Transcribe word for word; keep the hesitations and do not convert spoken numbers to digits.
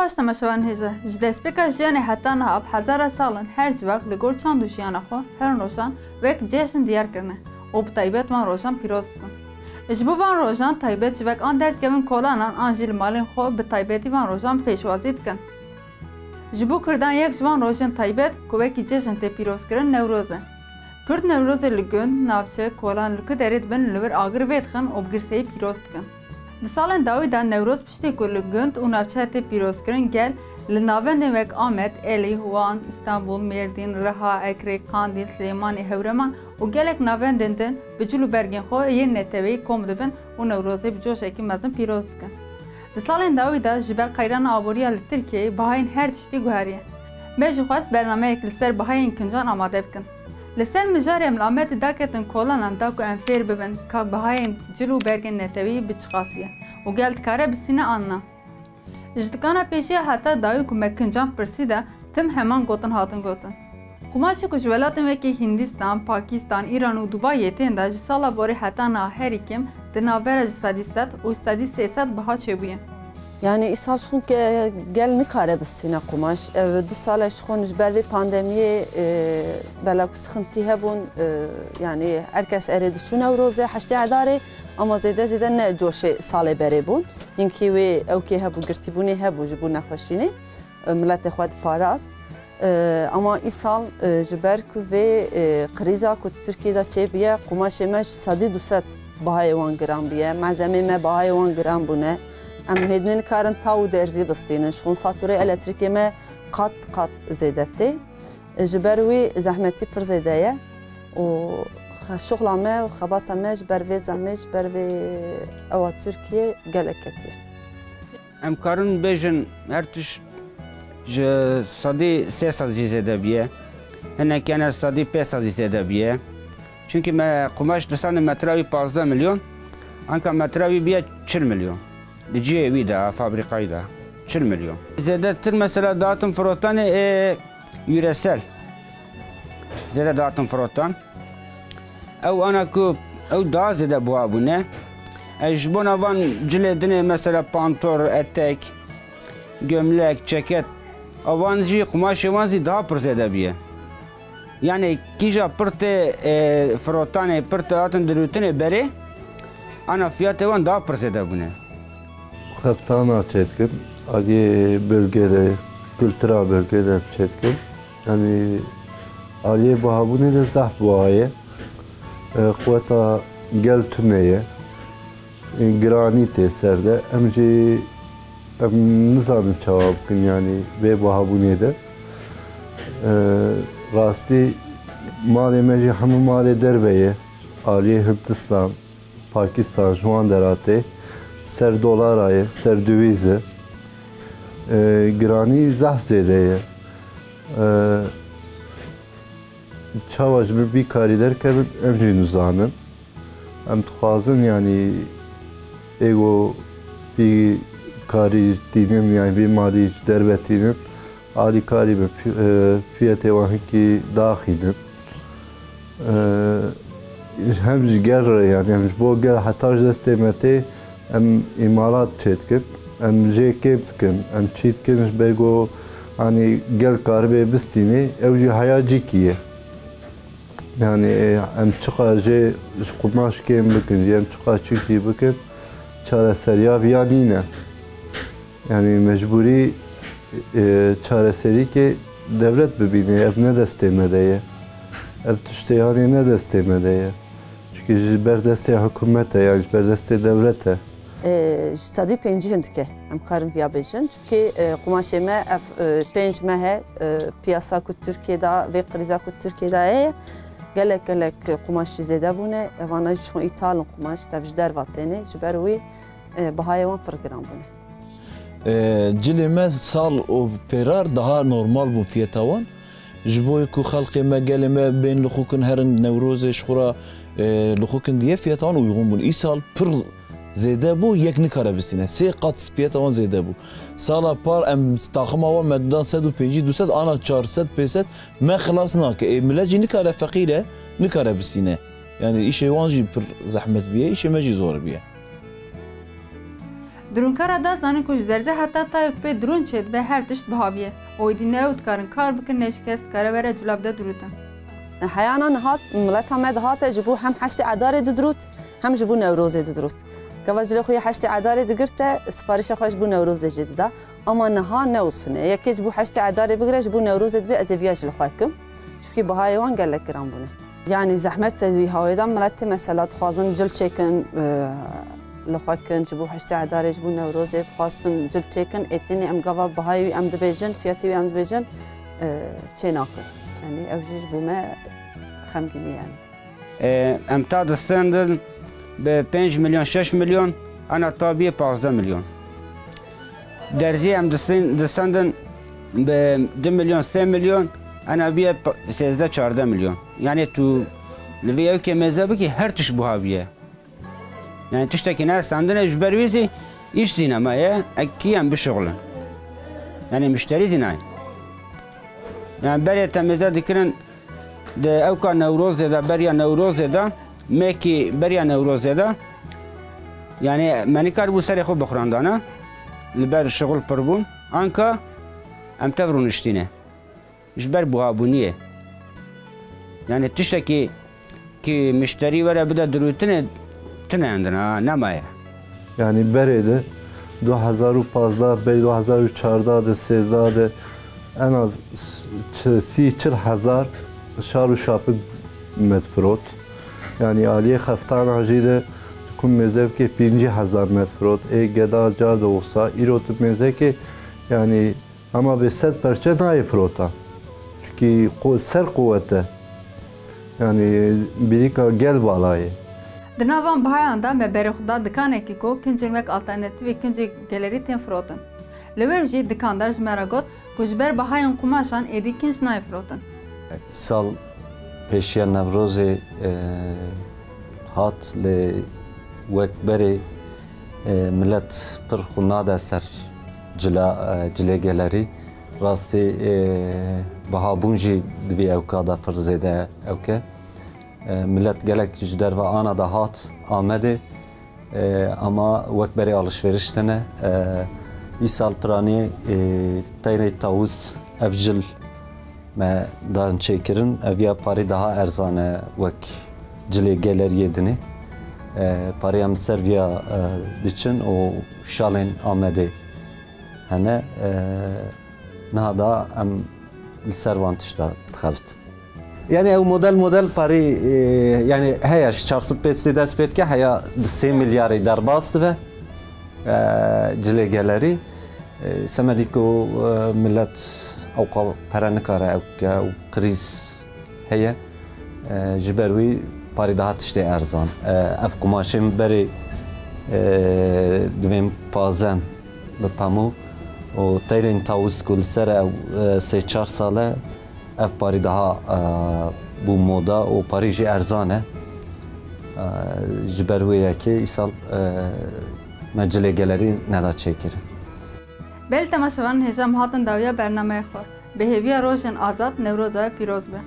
Baş temaşevan hêja, ji destpêka jiyanê heta niha bi hezara sal in her civak li gor çand û jiyana xwe her rojan wek cejn diyar kirine û bi taybet van rojan pîroz dikin. Ji bo van rojan taybet civak an derdikevin kolanan an jî li malên xwe bi taybetî van rojan pêşwazî dikin. Ji bo Kurdan yek ji van rojên taybet ku wekî cejn tê pîrozkirin Newroz e. Kurd Newrozê li gund, navçe, kolan li ku derê dibin li wir agir vêdixin û bi girseyî pîroz dikin. Di salên dawî de Newroz piştî ku li gund û navçeya tê pîrozkirin gel li navendên wek Amed, Elî, Wan, Îstanbul, Mêrdîn, Riha, Ekrê, Qandîl, Silêmanî, Hewreman û gelek navendên din bi cil û bergên xwe yên neteweyî kom dibin û Newrozê bi coşekî mezin pîroz dikin. Di salên dawî de ji ber qeyrana aboriya li Tirkiyeyê bihayên her tiştî guheriye. Me jî xwest bernameyek li ser bihayên kincan amade bikin. Li ser mijarê em li Amedê daketin kolanan da ku em fêr bibin ka bihayên cil û bergên netewî bi çiqasî ye û gel dikare bistîne an na. Ji dikana pêşiya heta dawî ku me kincan pirsî de tim heman gotin hatin gotin. Qumaşê ku ji welatên wekî Hindistan, Pakistan, Îran û Dubayê tên de ji sala borî heta niha herî kêm di navbera ji sedî sed û sedî sê sed biha çêbûye. Yani îsal şûn ke gel nikare bistîne qumaş. Ev du sale ji xwe ji ber vê pandemiyê, e, bela ku sixintî hebûn, e, yani her kes erê diçû Newrozê, heştê Edarê, ama zêde zêde ne coşê salê berê bûn. Hinkî wê ewkê hebû, girtîbûnê hebû ji bo nexweşînê, e, miletê xwe diparast. E, ama îsal, e, ji ber ku vê, e, krîza ku di Tirkiyê de çêbûye, qumaşê me ji sedî du sed bihayê wan giran bûye. Mezemê me bihayê wan giran bûne. Em hêdî nikarin taw û derzî bistînin. Ji xwe fatûrê elektrîkê me qat qat zêde tê. E, ji ber wî zehmetî pir zêde ye. Û xe-, şixla me û xebata me ji ber vê zehmê, ji ber vê ewa Tirkiyê gelek ketiye. Em karin bêjin her tişt ji sedî sê sed jî zêde bûye. Hinek hene sedî pênc sed jî zêde bûye. Çunkî me qumaş di sendê metra wî pazdeh milyon, anka metra wî bûye çil milyon. Di cihê wî de, fabrîkayî de, çil milyon. Zêdetir mesela datin firotanê ê yüresel. Zêde datin firotan. Ew ana ku ew daha zêde buha bûne. E, ji bona van cilê dinê mesela pantor, etek, gömlek, ceket, a van jî qumaşê wan zî daha pir zêde bûye. Yani kîja pir tê, e, firotanê, pir tê hatin dirûtinê berê, ana fiyatê wan daha pir zêde bûne. Xeftana çêdikin, aliyê bölge de, kultura bölge de çêdikin. Yani aliyê buhabûnê de zehf buha ye. E, quweta gel tune ye. E, giranî tê ser de. Em jî, em nizanin çawa bikin, yani vê buhabûnê de. E, rastî malê me jî hemû malê derve ye. Aliyê Hindistan, Pakistan ji wan dera tê. Ser dolara ye, ser döviz e. E, giranî zehf zêde ye. E, Çawa ji bin vî karî derkevin, em jî nizanin. Em dixwazin, yanî, êgo vî karî tînin, yanî vî malî ji derve tînin, alîkarî bin, fî-, e, fiyetê wan hinkî daxînin. E, hem ji gel re, yanî, em ji bo gel heta ji destê me tê, em îmalat çêdikin, em jê kêm dikin, em çî dikin ji ber ku, hanî, gel karibê bistînê, ew jî heya cîkî ye. Yani, e, em çiqa jê ji qumaş kêm bikin, jê em çiqa çîk jî bikin, çareseriya viya nîne. Yani, mecbûrî, e, çareserîkê dewlet bibîne, ev ne destê me de ye. Ev tiştê hanê ne destê me de ye. Çunkî ji ber destê hikûmet e, yani ji ber destê dewlet e. E, ji sedî pêncî hin dike, em karin viya bêjin. Çunkî, e, qumaşê me ev, e, pênc meh e, e, piyasa ku Tirkiye de, vê krîza ku Tirkiye de heye, gelek gelek qumaş jî zêde bûne. Evana jî çûn îthal in qumaş, tev ji derva têne. Ji ber wî, e, bihayê wan pir giran bûne. E, cilê me sal û pêrar daha normal bûn fiyeta wan. Ji bo ku xelkê me, gelê me bên lixûkin herin Newrozê ji xwe re, e, lixûkin diye fiyeta wan uygun bûn. Îsal pir zêde bû, yek nikare bisîne. Sê qat fiyeta wan zêde bû. Sala par em taxima wan me didan sed û pêncî, du sed, ana çar sed, pênc sed me xilas nake. Ê milet jî nikare, feqîr e, nikare bisîne. Yani îşê wan jî pir zehmet bûye, îşê me jî zor bûye. Dirûnkara da zanin ku ji derzê heta tayok pê dirûn çêdibe her tişt biha bûye û êdî ne ew dikarin kar bikin ne jî kes dikare were cila bide dirûtin. Heyana niha mileta me dihate ji bo hem heştê Edarê didirût hem ji bo Newrozê didirût. Gava cilê xwe yê heştê Edarê digirte, siparişa xwe ji bo Newrozê jê dida. Ama niha ne wisa ne. Yekê ji bo heştê Edarê bigire, ji bo Newrozê dibe, ez ê viya jî li xwe kim. Çimkî bihayê wan gelek giran bûne. Yanî zehmet e wî hawê de, miletê mesela dixwazin cil çêkin, e, li xwe kin, ji bo heştê Edarê, ji bo Newrozê dixwastin cil çêkin, ê tenê em gava bihayê wî em dibêjin, fiyatê wî em dibêjin, e, çê nakin. Yanî ew jî ji bo me xemgînî ye yanî. E, em ta distendin bi pênc milyon, şeş milyon, ana ta bîye pazdeh milyon. Derzî em distên-, distendin bi du milyon, sê milyon, ana bîye pa-, sêzdeh çardeh milyon. Yanî tu li vê ewkê mêze bikî, her tişt buha bûye. Yanî tiştekî nestendine, ji ber wî zî îş zî nemaye, ekî em bişuxulin. Yanî mişterî zî nayê. Yanî berê te mêze dikirin, di ewka Newrozê de, beriya Newrozê de, mekî beriya Newrozê de, yanî me nikaribû serê xwe bixurandane, li ber şixul pir bûn. Anka em tev rûniştîne. Ji ber buhabûniyê. Yanî tiştekî ki mişterî were bide dirûtinê, tine endina, nemaye. Yanî berê de du hezar û pazdeh, berê du hezar û çardeh de, sêzdeh de en az ç-, sî çil hezar şar û şapik me difirot. Yanî aliyê xeftana jî de ku mêze bike pêncî hezar me difirot. Ê geda car de wisa, îro tu mêzekê, yanî Ama bê sed perçe nayê firota. Çunkî qu-, ser quwet e. Yanî bîrîka gel bala ye. Di nav van bihayan de me berê xwe da dikanekî ku kincên wek alternatîfê kincê gelerî tên firotin. Li wir jî dikandar ji me re got ku ji ber bihayên qumaşan êdî kinc nayê firotin. Sal pêşiya Newrozê, e, hat lê wek berê E, milet pir xwe nade ser cila, e, cilê gelerî. Rastî, e, bihabûn jî di vî ewka de pir zêde ewk e. E, milet gelek ji derve ana de hat Amedê, e, ama wek berê alişveriş tine. E, îsal piranî, e, teyrê tawûz ev cil me dan çêkirin, ev ya parî daha erzan e wek cilê geleriyê dinê. E, parî em li ser viya, e, diçin û şalên Amedê hene. E, niha da em li ser van tişta dixebitin. Yani ew model model parî, e, yani heye ji çar sed pênc sed dest pê dike, heya di sê milyarî derbas dibe, e, cilê gelerî. E, semedî ku, e, milet ewqa pere nikare ew bike û krîz heye. E, ji ber wî parî daha tiştê erzan. E, ev qumaşên berê, e, divên pazen bi pemû û teyrên tawis ku li ser ew, e, sê çar sal e, ev parî daha, e, bû moda û parî jî erzan e. E, ji ber wê yekê îsal, e, me cilê gelerî neda çêkirin. Belê temaşevanên hêja em hatin dawiya bernameya xwe. Bi hêviya rojên azad, Newroza we pîroz be.